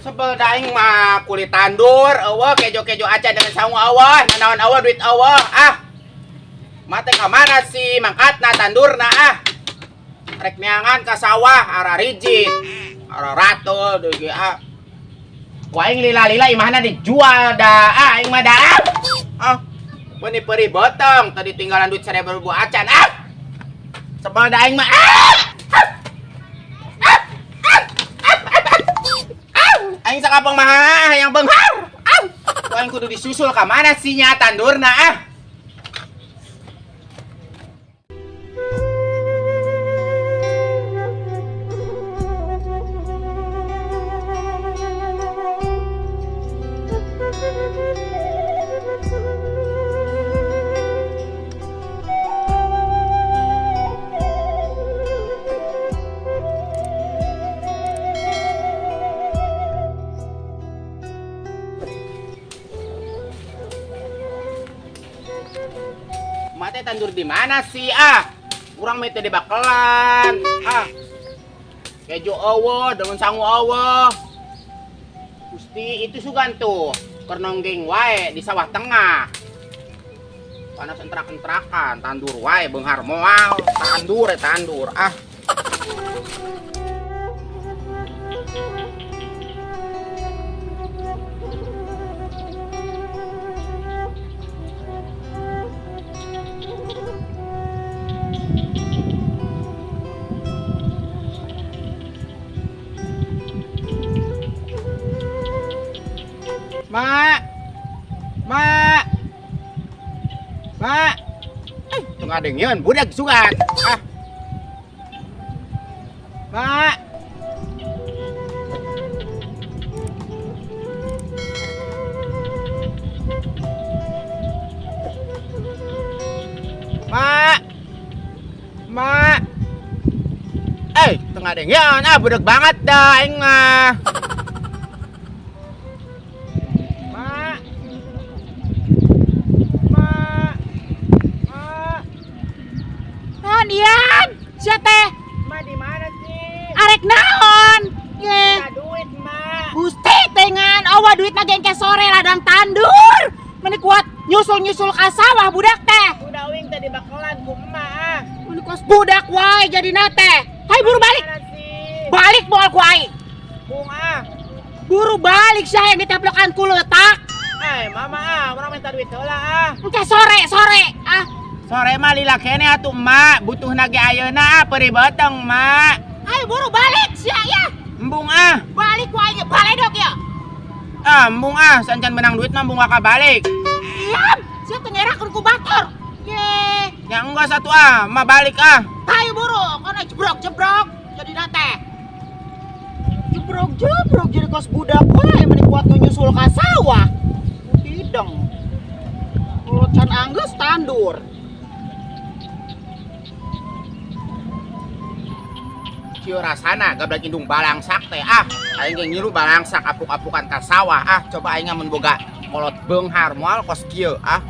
Sebel daing mah kulit tandur eueuh kejo-kejo acan dengan sangu eueuh nanaon eueuh duit eueuh ah. Mate ka mana sih mangkatna tandurna ah. Rek neangan ka sawah ara rijit. Ara ratul deui ge ah. Ku aing lila-lila imahna dijual da ah aing mah da ah. Ah. Beuni peurih botong tadi tinggalan duit 1000 acan ah. Sebel da aing mah ah. Aing sakapeng mah yang benghar. Ah. Ku aing kudu disusul ka mana sih nya tandurna ah. Mate tandur di mana sih ah? Urang mah teu dibakelan. Ah. Kejo eueuh, dengan sangu eueuh. Gusti itu sugan tuh keur nonggeng wae di sawah tengah. Panas entrak-entrakan, tandur wae beunghar moal, tandur tandur ah. Mak. Mak. Mak. Teu ngadengeun budak sugan. Ah. Mak. Mak. Mak. Teu ngadengeun ah budak banget dah aing mah. Mak. Mak. Mak. Naon Ian? Sia teh? Mak di mana sih? Arek naon? Ye. Minta duit, Mak. Gusti tengan awa duit mah gengke sore ladang tandur. Meni kuat nyusul-nyusul ka sawah budak teh. Udah wing tadi bakalan ku emak ah. Meni kos budak wae jadina teh. Hai buru balik. Balik moal ku aing. Bung ah. Buru balik sia yang ditemplokan ku letak. Mama ah, urang minta duit heula ah. Engke sore ah. Sore mah lila kene atuh emak, butuh nage ayeuna ah peurih beuteung emak. Ayo buru balik sia ya. Embung ah. Balik ku aing baledog ya. Ah, embung ah, sancan menang duit mah embung bakal balik. Diam, sia teh ngerakeun ku batur. Ye. Ya enggak satu ah, emak balik ah. Ayo buru, kono jebrok-jebrok jadi teh. Jebrok-jebrok jadi kos budak wae meni kuat nyusul ka sawah. Hideng. Kalau can anggeus tandur. Kieu rasana gablek indung balangsak teh ah. Aing ge ngilu balangsak apuk-apukan ka sawah ah. Coba aing mun boga kolot beunghar moal kos kieu ah.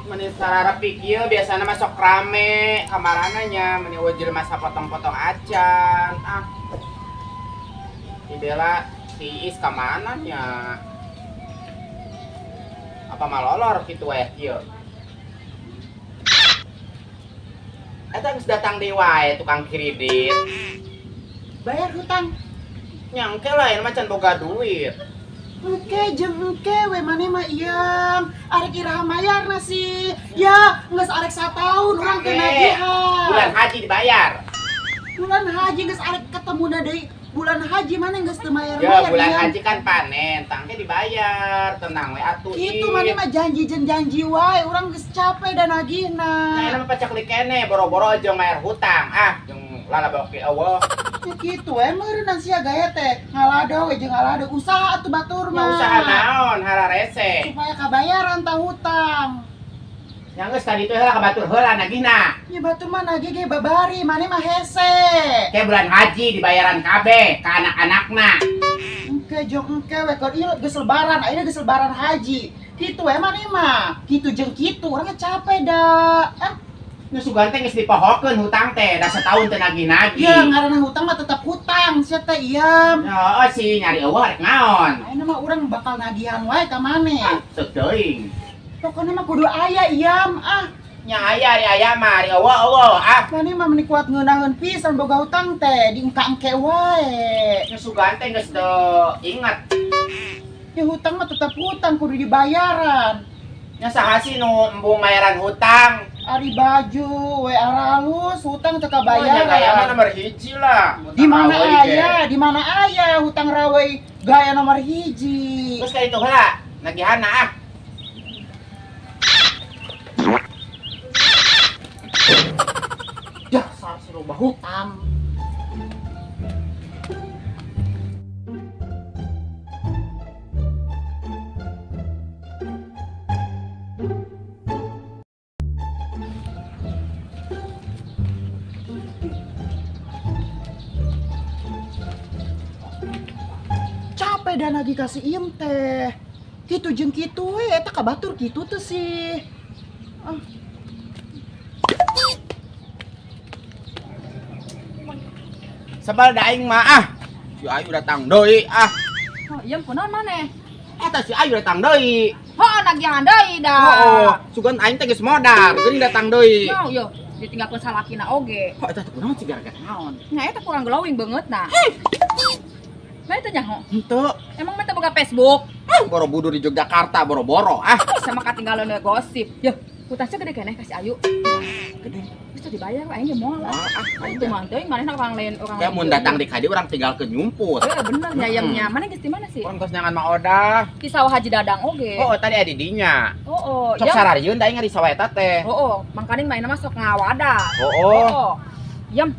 Meni sararapi kieu biasana mah sok rame kamarana nya meni eueuh jelema sapotong-potong acan ah. Si Bella si Iis ka mana nya? Apa malolor kitu wae kieu? Eta geus datang deui wae tukang kredit. Bayar hutang. Nyangke lain mah can boga duit. Engke jeung engke we maneh mah ieung. Arek iraha mayarna sih. Ya, geus arek sataun urang teh nagihan. Bulan haji dibayar. Bulan haji geus arek ketemuna deui. Bulan haji maneh geus teu mayar-mayar. Ya, bulan haji kan panen, tangke dibayar. Tenang we atuh. Kitu maneh mah janji jeung janji wae, urang geus capek da nagihna. Nah, eta mah paceklik keneh, boro-boro jeung mayar hutang. Ah, jeung lalabok ge eueuh. Ya kitu we meureunang sia gaya teh. Ngalado we jeung ngalado usaha atuh batur mah. Ya usaha naon hararese. Supaya kabayaran tah hutang. Nya geus tadi teh heula ka batur heula nagihna. Nya batur mah nagih ge babari, maneh mah hese. Ke bulan haji dibayaran kabeh ka anak-anakna. Engke jeung engke we keur ieu geus lebaran, ayeuna geus lebaran haji. Kitu we maneh mah. Kitu jeung kitu urang capek da. Ah, Nu sugan teh geus dipohokeun hutang teh, da setahun teu nagih-nagih. Ya ngaranna hutang mah tetep hutang sia teh ieu. Heeh sih nyari eueuh rek naon. Ayeuna mah urang bakal nagihan wae ka maneh. Seuk teuing. Pokona mah kudu aya iam ah. Nya aya ari aya mah ari eueuh eueuh ah. Maneh mah meni kuat ngeunaheun pisan boga hutang teh diengka-engke wae. Nu sugan teh geus teu inget. Ya hutang mah tetep hutang kudu dibayaran. Nya saha sih nu embung mayaran hutang? Ari baju we aralus hutang teu kabayaran. Oh, gaya mah nomor hiji lah. Di mana aya? Di mana aya hutang rawei gaya nomor hiji. Terus ka itu heula nagihana ah. Dasar si loba hutang. Capek dan lagi kasih iem teh. Kitu jeung kitu we eta ka batur kitu teh sih. Ah. Sebal da aing mah ah. Si Ayu datang deui ah. Oh, iem kunaon maneh? Eta si Ayu datang deui. Heuh nagihan deui da. Heuh, sugan aing teh geus modar, geuning datang deui. Yo yo, ditinggalkeun salakina oge. Kok eta teh kunaon sih gara-gara naon? Nya eta kurang glowing beungeutna. Mana teh nyaho? Henteu. Emang mana boga Facebook? Ah, Borobudur di Yogyakarta boro-boro ah. Sama katinggalan we gosip. Yeuh, hutangnya gede keneh ka si Ayu. Gede. Geus dibayar aing ge moal. Ah, itu mah teuing manehna orang lain orang. Ya mun datang di kadi urang tinggal ke nyumput. Heeh, bener nyayamnya. Mana geus di mana sih? Urang tos nyangan Ma Odah. Di sawah Haji Dadang oge. Oh, tadi aya di dinya. Oh, Sok sararieun da aing di sawah eta teh. Oh, mangkaning maena mah sok ngawada. Oh. Yam.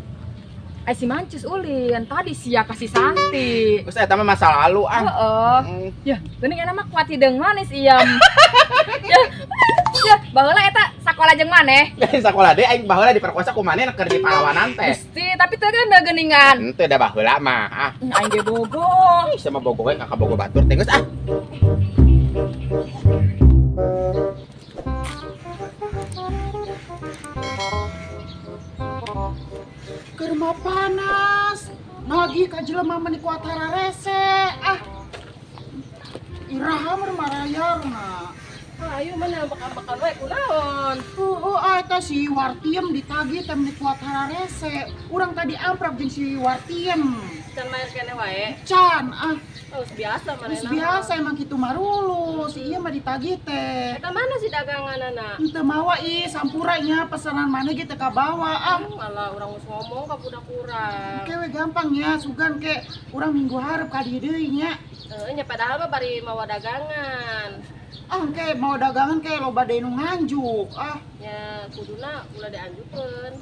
Ai si Mancis ulin tadi sia kasih Santi. Geus eta mah masa lalu ah. Heeh. Ya, geuning enak mah kuat hideung manis iam. Ya. Ya, baheula eta sakola jeung maneh. Sakola deui aing baheula diperkosa ku maneh keur di Palawanan teh. Gusti, tapi teu geuna geuningan. Henteu da baheula mah ah. Aing ge bogo. Ih, sama bogo we ka kabogo batur teh geus ah. Keur mah panas. Nagih ka jelema meni kuat hararese ah. Iraha mah marayarna. Ayo mana ambek-ambekan we kunaon? Heueuh eta si Wartiem ditagih teh meni kuat hararese. Urang tadi amprap jeung si Wartiem. Can mayar keneh wae. Can ah. Geus biasa manehna. Geus biasa emang kitu marulu. Si ieu mah ditagih teh. Eta mana si daganganana? Henteu mawa ih sampura nya pesanan maneh ge teu kabawa ah. Malah urang geus ngomong ka budak urang. Ke we gampang nya sugan ke urang minggu hareup ka dieu deui nya. Heueuh nya padahal mah bari mawa dagangan. Ah ke mau dagangan ke loba deui nu nganjuk ah. Nya kuduna ulah dianjukeun.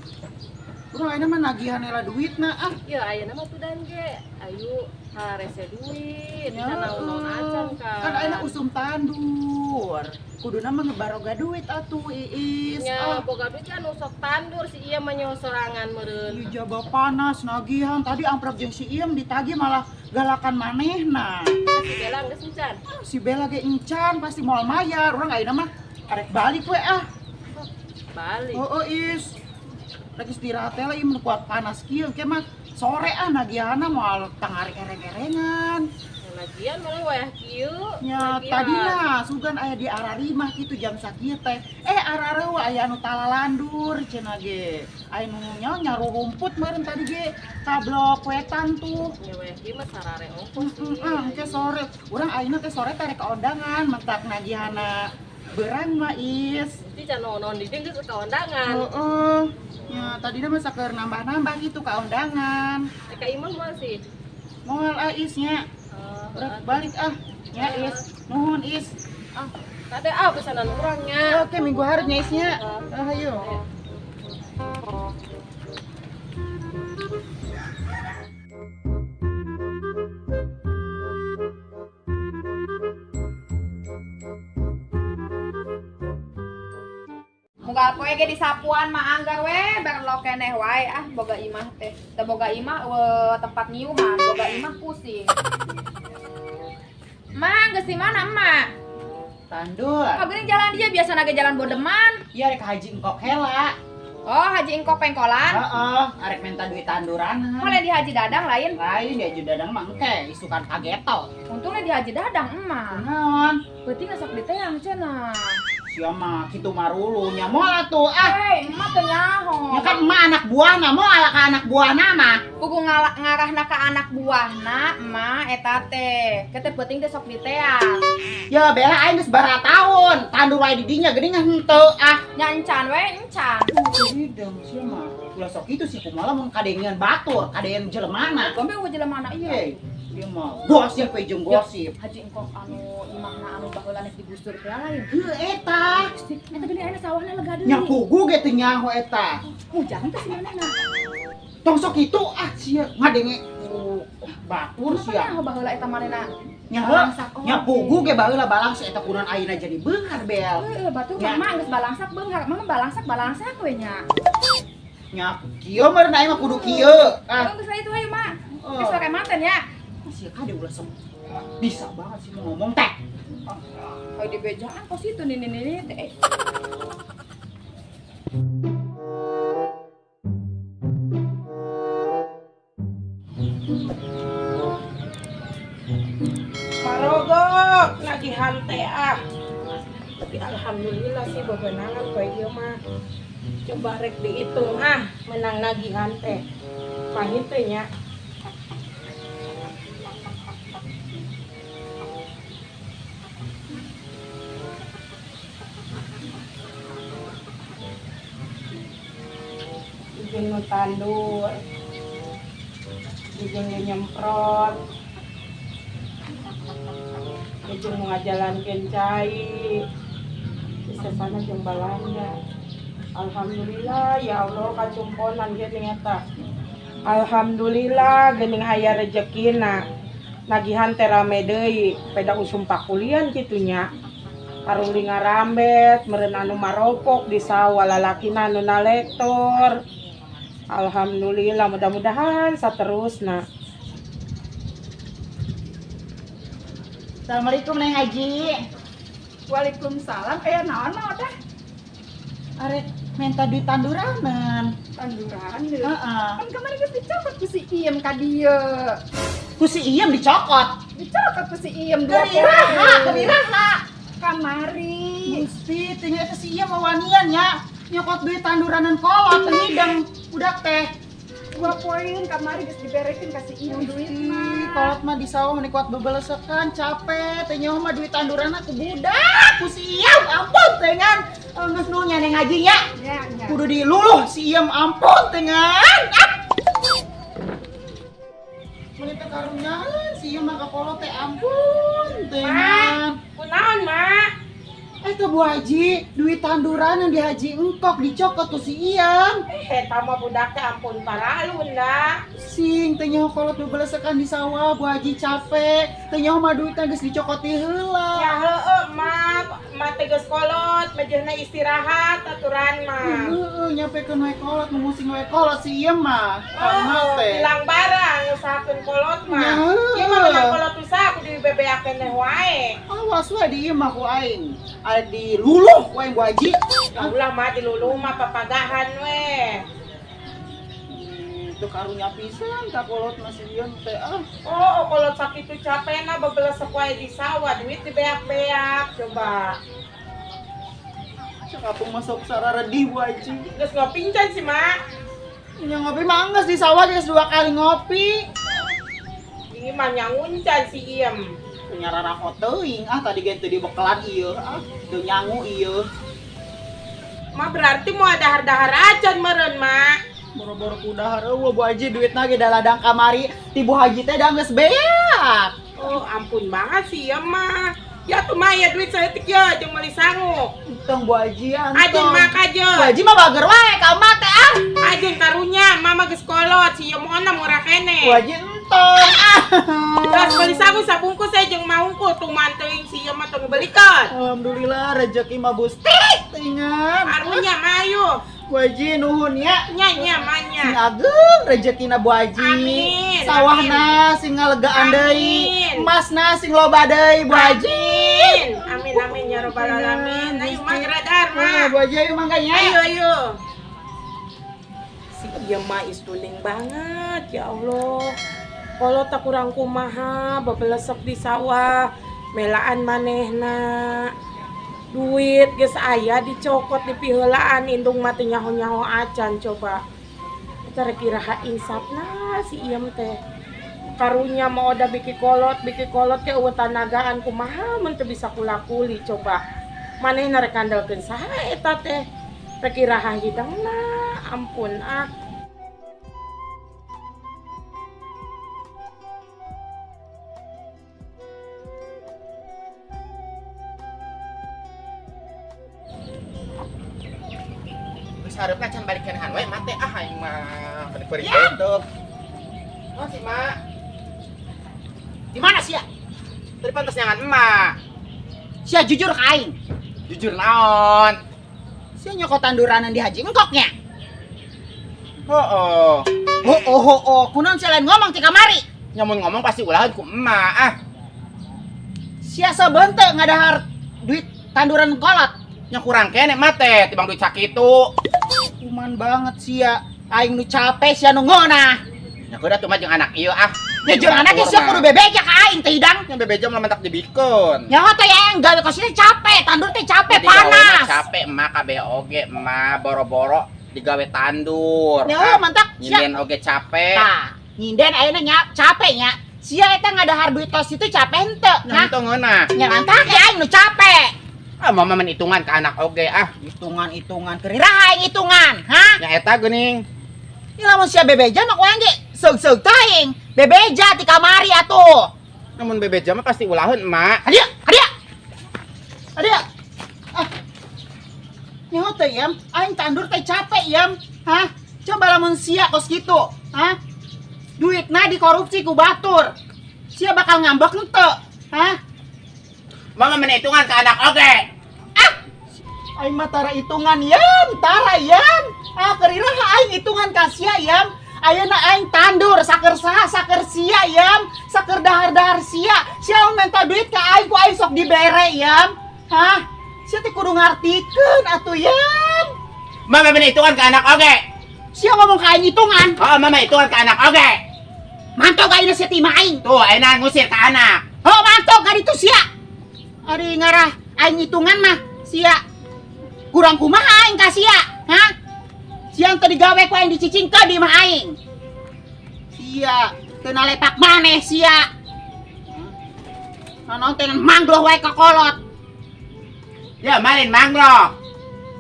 Urang ayeuna mah nagihan heula duitna ah. Ya ayeuna mah tudan ge. Ayu harese duit, bisa naon-naon acan kan. Kan ayeuna usum tandur. Kuduna mah ngebaroga duit atuh Iis. Nya boga duit kan usok tandur si ieu mah nyaho sorangan meureun. Ieu jaba panas nagihan tadi amprok jeung si Iem ditagih malah galakan manehna. Si Bella geus encan. Si Bella ge encan pasti moal mayar. Urang ayeuna mah arek balik we ah. Balik. Heueuh Is. Lagi istirahat teh lah ieu kuat panas kieu ke mah sore ah nagihana moal tangari ereng-erengan. Lagian mulai wayah kieu. Nya tadina sugan aya di ararimah kitu jam sakieu teh. Ararewa aya anu talalandur cenah ge. Aya nu nyaru rumput meureun tadi ge kablok wetan tuh. Nya wayah kieu mah sarare ongkos sih. Ah, ke sore. Urang ayeuna teh sore teh rek ka undangan mentak nagihana berang mah Is. Gusti can naon-naon di dieu geus ka undangan. Heeh. Ya, tadina mah saker nambah-nambah gitu ka undangan. Ka imah moal sih. Moal ah Is nya. Rek balik ah. Ya Is. Nuhun Is. Ah, tadi ah pesanan urang nya. Oke, minggu hareup nya Is nya. Ayo. Unggal poe ge disapuan mah anggar we berlo keneh wae ah boga imah teh. Teu boga imah eueuh tempat ngiuhan, boga imah pusing. Ma, geus di mana emak? Tandur. Oh, geuning jalan dia biasa ge jalan bodeman. Iya rek Haji Engkok hela. Oh, Haji Engkok pengkolan. Heeh, arek minta duit tanduran. Mulai di Haji Dadang lain. Lain di Haji Dadang mah engke isukan kageto. Untungnya di Haji Dadang emak. Kunaon? Peuting sok diteang cenah. Sia mah kitu marulu nya moal atuh ah. Hei, emak teu nyaho. Ya kan emak anak buahna, moal ka anak buahna mah. Kuku ngarahna ka anak buahna emak eta teh. Ke teh peuting teh sok diteang. Ya bela aing geus bara taun, tandur wae di dinya geuning henteu ah. Nya encan we encan. Hidung sia mah. Ulah sok kitu sih kumaha mun kadengean batur, kadengean jelemana. Gombe eueuh jelemana ieu. Dia mah gosip we jeung gosip. Haji Engkok anu imahna anu baheula nek digusur teh lain. Heuh eta. Eta geuning ayeuna sawahna lega deui. Nya pugu ge teu nyaho eta. Ujang teh si manehna. Tong sok kitu ah sia ngadenge batur sia. Nyaho baheula eta manehna. Nya pugu ge baheula balangsa eta kunaon ayeuna jadi beunghar bel. Heuh batur mah geus balangsak beunghar, mah balangsak we nya. Nya kieu meureun aing mah kudu kieu. Ah geus lah itu hayu mah. Geus pake manten ya. Sia kade ulah sem. Bisa banget sih ngomong teh. Ayo di bejaan kos itu nih nih teh. Parogok nagihan teh ah. Tapi alhamdulillah sih bebenangan poe ieu mah. Coba rek dihitung ah menang nagihan teh. Pahit teh nya. Jeung nu tandur, jeung nu nyemprot, jeung nu ngajalankeun cai, sesana jeung balanja. Alhamdulillah ya Allah kacumponan geuning eta. Alhamdulillah geuning aya rejekina. Nagihan teh rame deui, peda usum pakulian kitu nya. Karuli ngarambet, meureun anu maropok di sawah lalakina anu nalektor. Alhamdulillah mudah-mudahan saterusna. Assalamualaikum Neng Haji. Waalaikumsalam. Naon mah teh? Arek minta duit tanduranan. Tanduran deui. Heeh. Kan kemarin geus dicokot ku si Iem ka dieu. Ku si Iem dicokot? Dicokot ku si Iem dua poe. Iraha, kamari. Gusti, tinggal eta si Iem wanian nya. Nyokot duit tanduranan kolot teu hideng budak teh. 2 poin kamari geus diberekeun ka si Iem duitna. Kolot mah di sawah meni kuat bebelesekan capek teh nyaho mah duit tanduranna ku budak ku si Iem ampun teh ngan. Geus nu nya Neng Haji nya. Kudu diluluh si Iem ampun teh ngan. Ah. Meni teh karunyaan si Iem mah ka kolot teh ampun teh ngan. Kunaon, Mak? Eta Bu Haji, duit tanduran yang di Haji Engkok dicokot tuh si Iem. Eta mah budak teh ampun paralun da. Sing teh nyaho kolot bebelesekan di sawah, Bu Haji capek. Teh nyaho mah duitna geus dicokoti heula. Ya heueuh, Mak. Mak teh geus kolot, mejehna istirahat aturan mah. Heueuh, nyampekeun we kolot, memusing we kolot si Iem mah. Oh, hilang barang ngusahakeun kolot mah. Ieu mah menang kolot usaha kudu dibebeakeun teh wae. Awas we di ieu mah ku aing. Arek diluluh ku aing Bu Haji. Ulah mah diluluh mah papagahan we. Teu karunya pisan ka kolot mah si Iem teh ah. Oh, kolot sakitu capena bebelesek wae di sawah, duit dibeak-beak coba. Cek apung masuk sararedih Bu Haji. Geus ngopi encan sih, Mak? Nya ngopi mah geus di sawah geus 2 kali ngopi. Ini mah nyanguncan si Iem. Nyararako teuing ah tadi ge teu dibekelan ieu ah teu nyangu ieu. Mah berarti mau dahar-dahar acan meureun, Mak. Boro-boro ku dahar eueuh Bu Haji duitna ge da ladang kamari ti Bu Haji teh da geus beak. Oh, ampun banget sih ya mah. Ya tuh mah ya duit saeutik ya jeung meuli sangu. Entong Bu Haji entong. Ajun mak aja. Bu Haji mah bager wae ka emak teh ah. Ajun karunya mama geus kolot si ieu mah murah keneh. Bu Haji entong ah. Geus meuli sangu sabungkus saya jeung mahungkul Tuman teuing sia mah tong belikan. Alhamdulillah rezeki mah Gusti teuingan. Arunya mayu. Bu Haji nuhun ya. Nya nya manya. Sing ageng rezekina Bu Haji. Amin. Sawahna sing ngalegaan deui. Emasna sing loba deui Bu Haji. Amin amin ya robbal alamin. Ayo mah geradar mah. Bu Haji ayo mangga nya. Ayo ayo. Si ieu mah istuning banget ya Allah. Kalau tak kurang kumaha bebelesek di sawah melaan manehna. Duit geus aya dicokot di piheulaan indung mah teu nyaho-nyaho acan coba. Eta rek iraha insapna si iem teh. Karunya mau oda biki kolot ke eueuh tanagaan kumaha mun teu bisa kula-kuli coba. Manehna rek kandalkeun saha eta teh? Rek iraha hidangna, ampun ah. Harapna can balik kenahan we mate ah aing mah beri bentuk. Oh si mak. Di mana sia? Tadi pantas nyangan emak. Sia jujur ka aing. Jujur naon? Sia nyokot tanduranan di Haji Engkoknya. Hooh. Hooh hooh, kunaon sia lain ngomong ti kamari? Nyamun ngomong pasti ulahan ku emak ah. Sia sabeunteung ngadahar duit tanduran kolot. Nya kurang kene mate tibang duit sakitu. Kuman banget sia. Aing nu capek sia nu ngeunah. Nya kudu atuh mah jeung anak ieu ah. Nya jeung anak ieu sia kudu bebeja ka aing teh hidang. Nya bebeja mah mentak dibikeun. Nyaho teh aing gawe kos capek, tandur teh capek panas. Capek emak kabeh oge emak boro-boro digawe tandur. Nyaho mantak sia nyinden oge capek. Tah, nyinden ayeuna nya capek nya. Sia eta ngadahar duit kos itu capek henteu. Nya henteu ngeunah. Nya mantak aing nu capek. Ah, mama men hitungan ke anak oge ah. Hitungan-hitungan keur iraha aing hitungan, ha? Nya eta geuning. Ieu lamun sia bebeja mah ku aing ge seug-seug teuing. Bebeja ti kamari atuh. Namun bebeja mah pasti ulaheun emak. Hadieu, hadieu. Hadieu. Ah. Nyaho teh yam, aing tandur teh capek yam. Hah? Coba lamun sia kos kitu, hah? Duitna dikorupsi ku batur. Sia bakal ngambek henteu, hah? Mama men hitungan ke anak oge. Ah! Aing mah tara hitungan yam, tara yam. Ah keur iraha aing hitungan ka sia yam. Ayeuna aing tandur saker saha saker sia yam, saker dahar-dahar sia. Sia menta duit ka aing ku aing sok dibere yam. Hah? Sia teh kudu ngartikeun atuh yam. Mama men hitungan ke anak oge. Sia ngomong ka aing hitungan. Oh, mama hitungan ke anak oge. Mantog ayeuna sia ti imah aing. Tuh, ayeuna ngusir ka anak. Oh, mantog ka ditu sia. Ari ngarah aing hitungan mah sia kurang kumaha aing ka sia, ha? Sia teu digawe ku aing dicicingkeun di imah aing. Sia teu nalepak maneh sia. Naon teh mangloh wae ka kolot. Ya malin mangloh.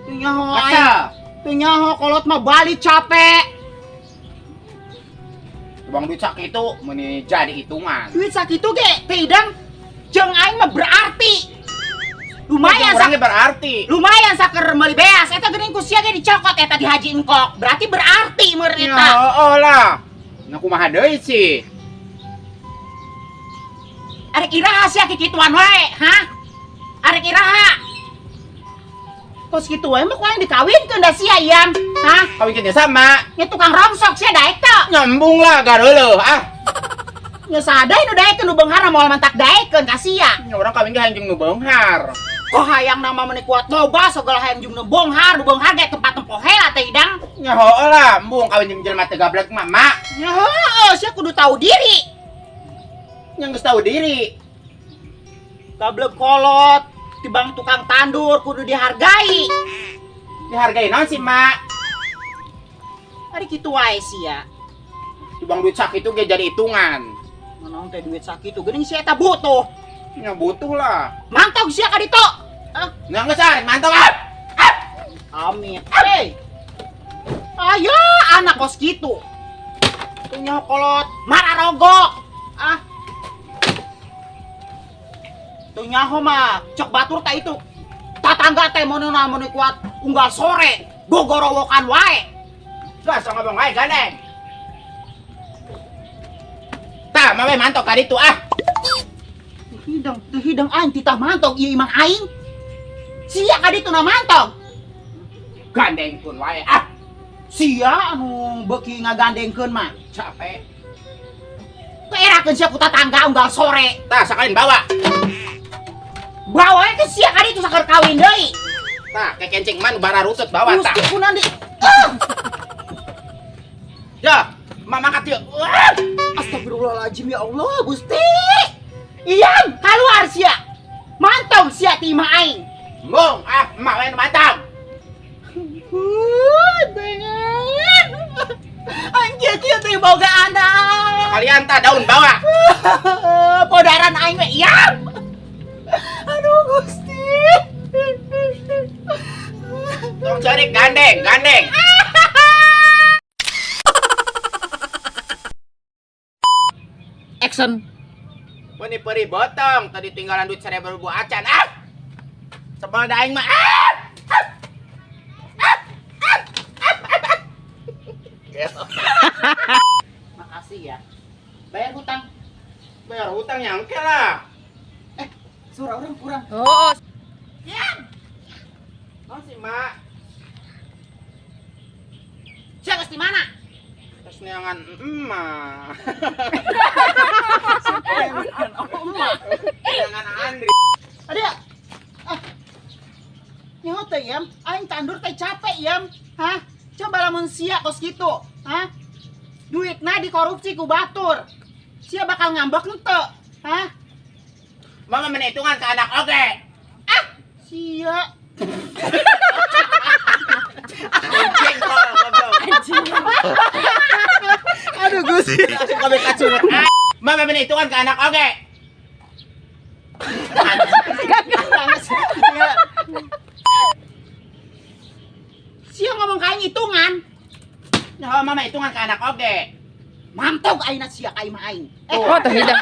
Teu nyaho aing. Teu nyaho kolot mah bali capek. Bang duit sakitu meuni jadi hitungan. Duit sakitu ge teh hidang jeung aing mah berarti. Lumayan orangnya berarti. Lumayan saker meuli beas eta geuning ku sia ge dicokot eta di Haji Engkok. Berarti berarti meureun eta. Ya heueuh lah. Nya kumaha deui sih? Arek iraha sia kikituan wae, ha? Arek iraha. Kos kitu wae mah ku aing dikawinkeun da sia yam, ha? Kawinkeun sama. Nya tukang rongsok sia daek teu. Nyambung lah gareuleuh ah. Nya sadai nu daekeun nu beunghar moal mantak daekeun ka sia. Nya urang kawin ge hayang jeung nu beunghar. Kok hayang nama meni kuat loba segala hayang jeung nu beunghar, nu beunghar ge tempat tempo heula teh hidang. Nya heueuh lah, embung kawin jeung jelema teu gablek mah, Mak. Nya heueuh, sia kudu tahu diri. Nya geus tahu diri. Gablek kolot, tibang tukang tandur kudu dihargai. Dihargai naon sih, Mak? Ari kitu wae sia. Tibang duit sakitu ge jadi hitungan. Naon teh duit sakitu geuning si eta butuh. Nya butuh lah. Mantog sia ka ditu. Ah, nya geus ah, mantog ah. Amit. Hei. Aya anak kos kitu. Teu nyaho kolot, mararogo. Ah. Teu nyaho mah cek batur teh itu. Tatangga teh meunana meuni kuat unggal sore gogorowokan wae. Geus ngomong wae gandeng. Tah, mah we mantog ka ditu ah. Hidang, teu hidang aing titah mantog ieu imah aing. Sia ka ditu na mantog. Gandengkeun wae ah. Sia anu beuki ngagandengkeun mah. Capek. Keerakeun sia ku tatangga unggal sore. Tah sakalian bawa. Bawa ke sia ka ditu sakeur kawin deui. Tah kekencing mah nu bararutut bawa tah. Gusti kunaon di. Ya, emak mangkat yuk. Astagfirullahaladzim ya Allah, Gusti. Iyan, keluar sia. Mantau sia ti imah aing. Mung, ah, emak we nu mantau. Dengan. Aing kieu-kieu teh boga anak. Kalian tah daun bawa. Podaran aing we iyan. Aduh, Gusti. Tong ceurik gandeng, gandeng. Action. Meni perih botong, tadi tinggalan duit 1000 acan ah. Sebel da aing mah ah. Makasih ya. Bayar hutang. Bayar hutang nyangke lah. Suara orang kurang. Oh, Oh si mak, Sia geus di mana? terus neangan emak. Oh, emak. Neangan Andri. Ada. Ah. Nyaho teh yam, aing tandur teh capek yam. Hah? Coba lamun sia kos kitu, hah? Duitna dikorupsi ku batur. Sia bakal ngambek henteu, hah? Mama menhitungan ke anak oge. Ah, sia. Anjing kol, goblok. Aduh Gusti. Langsung kabeh kacungut. Ah. Mama menhitungan ke anak oge. Sia ngomong ka aing hitungan. Nyaho mama hitungan ke anak oge. Mantog aing sia ka imah aing. oh teu hidang.